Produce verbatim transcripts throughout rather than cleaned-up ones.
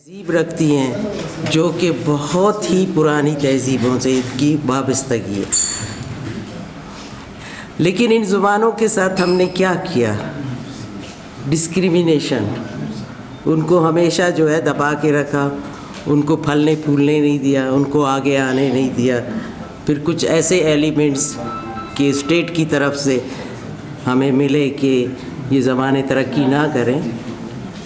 تہذیب رکھتی ہیں، جو کہ بہت ہی پرانی تہذیبوں سے ان کی وابستگی ہے۔ لیکن ان زبانوں کے ساتھ ہم نے کیا کیا؟ ڈسکریمنیشن۔ ان کو ہمیشہ جو ہے دبا کے رکھا، ان کو پھلنے پھولنے نہیں دیا، ان کو آگے آنے نہیں دیا۔ پھر کچھ ایسے ایلیمنٹس کہ اسٹیٹ کی طرف سے ہمیں ملے کہ یہ زبانیں ترقی نہ کریں،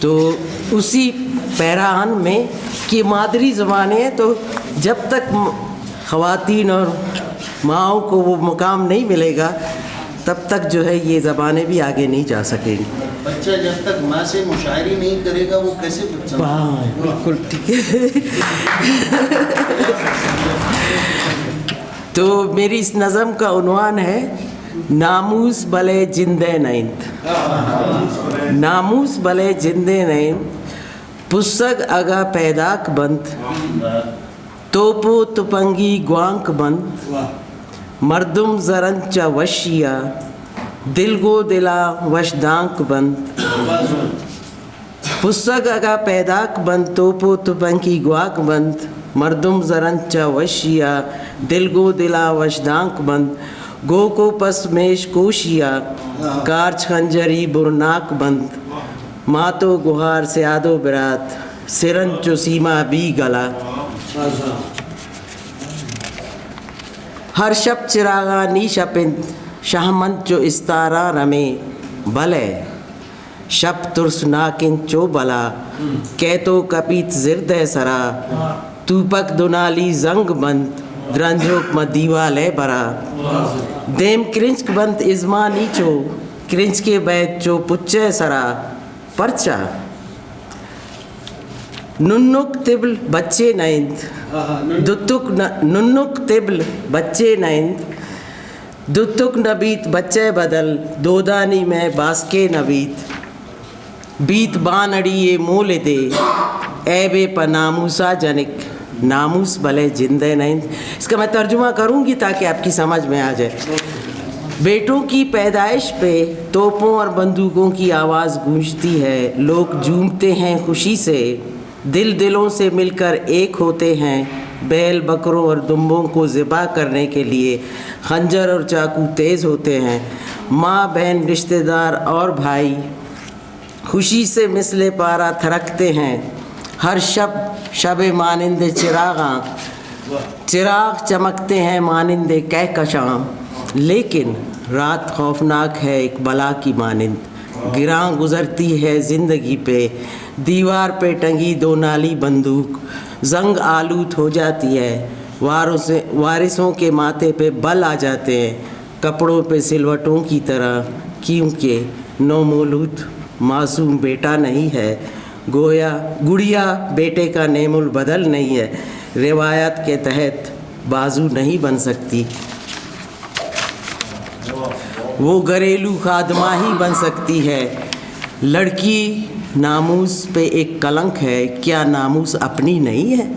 تو اسی پیراہن میں کہ مادری زبانیں ہیں، تو جب تک م-، خواتین اور ماؤں کو وہ مقام نہیں ملے گا، تب تک جو ہے یہ زبانیں بھی آگے نہیں جا سکیں گی۔ بچہ جب تک ماں سے مشاعری نہیں کرے گا، وہ کیسے بچہ؟ ہاں، بالکل ٹھیک ہے۔ تو میری اس نظم کا عنوان ہے ناموس بلے جندے نہ انت۔ ناموس بلے جندے نہ انت، پسگ اگہ پیداک بنت، توپو تپنگی گوانک بنت، مردم زرنچ آ وشی آ، دلگو دلا وش دانک بنت۔ پسگ اگہ پیداک بنت، توپو تپنکی گواک بنت، مردم زرنچ آ وشی آ، دلگو دلا وش دانک بنت، گوکو پس میش کوشی آ، کارچ خنجری برناک بنت، ماتو گہار سیادو برات، سرنچ و سیما بی گلا۔ ہر شپ چراغا نی شپ انت، شہمند چو استاراں رمے بلے۔ شپ ترسناک انت چو بلا، کیتو کپیت زرد ءِ سرا، توپک دنالی زنگ بنت، درنجوک مہ دیوال ءِ برا۔ دیم کرنچک بنت ازمانی چو، کرنچکے بیت چو پچ ءِ سرا۔ پرچا؟ ننک تبل بچے نہ انت۔ دتک نہ، ننک تبل بچے نہ انت۔ دتک نہ بیت بچہ بدل، دودانی مئے باسکے نہ بیت۔ بیت بان اڑی اے مول دے، عیبے پہ ناموسا جنک، ناموس بلے جندے نہ انت۔ اس کا میں ترجمہ کروں گی تاکہ آپ کی سمجھ میں آ جائے۔ بیٹوں کی پیدائش پہ توپوں اور بندوقوں کی آواز گونجتی ہے، لوگ جھومتے ہیں خوشی سے، دل دلوں سے مل کر ایک ہوتے ہیں، بیل بکروں اور دمبوں کو ذبح کرنے کے لیے خنجر اور چاقو تیز ہوتے ہیں، ماں بہن رشتہ دار اور بھائی خوشی سے مثل پارا تھرکتے ہیں، ہر شب شب مانند چراغاں، چراغ چمکتے ہیں مانند کہکشاں، لیکن رات خوفناک ہے ایک بلا کی مانند۔ گراں گزرتی ہے زندگی پہ، دیوار پہ ٹنگی دو نالی بندوق زنگ آلود ہو جاتی ہے۔ وارث-، وارثوں کے ماتھے پہ بل آ جاتے ہیں، کپڑوں پہ سلوٹوں کی طرح، کیونکہ نومولود معصوم بیٹا نہیں ہے، گویا گڑیا بیٹے کا نعم البدل نہیں ہے، روایت کے تحت بازو نہیں بن سکتی۔ وہ گھریلو خادمہ ہی بن سکتی ہے۔ لڑکی ناموس پہ ایک کلنک ہے، کیا ناموس اپنی نہیں ہے؟